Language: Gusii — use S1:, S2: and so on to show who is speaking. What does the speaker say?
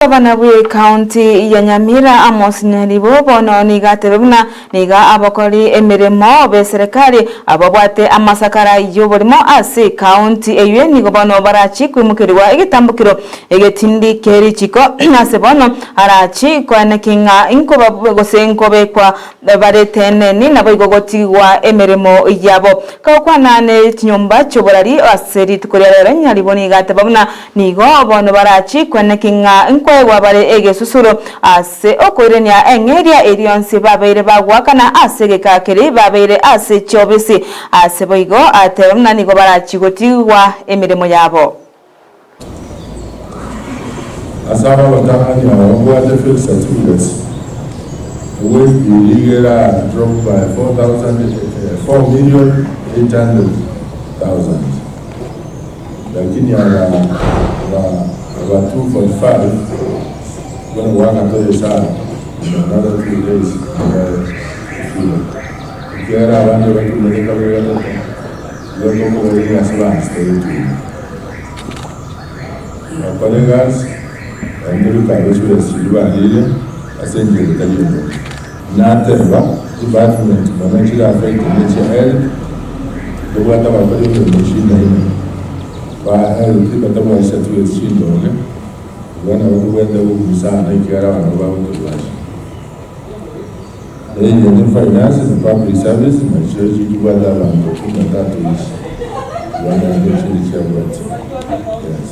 S1: Gavana bw'ecounty ya Nyamira Amos Nyaribo bono nigo atebe buna nigo abakori emeremo b'eserekari ababwate amasakara y'oborimo ase ecounty eywe nigo bono barachi koimokerigwa egetambokero egetindi kie richiko ase bono arachi koeneki ng'a inkoba gose nkobekwa bare teneni naboigo gotigwa emeremo yabo. Kagokwana ne chinyomba chi'oborari ase rituko ria rero Nyaribo nigo ateba buna Nigo bono barachikwe naki ng'a nkoegwa bare egesusuro ase okoirania eng'eria eria yonsi babeire bagoakana ase egeka keria babeire ase chiobisi. Ase boigo atebe buna nigo barachie gotigwa emeremo yabo.
S2: Ase aba abatang'ani aba babwate fake certificates, ewage bill iga era drop by 4,800,000. Lakini aba aba aba 245 bono goaka tore esabu in another 2 days bae ekiagera abande batumete kabere gatato igo tokobairania ase baanchete gotuma. Bakore egasi naende bikabe chibesa chiria bariire ase enchera etari endonge. Nateba, Department mono chire affected ne chia health, ntobwate abakori emeremo chindaine ba health batabwati certificates chindonge, igo nabo tobwate obogumu sana ekiagera abanto bagotorwaria. Eye ne finance na public service nachio chikobwate abanto kumi na tatu each, igo naende chinde chiabwati. Yes.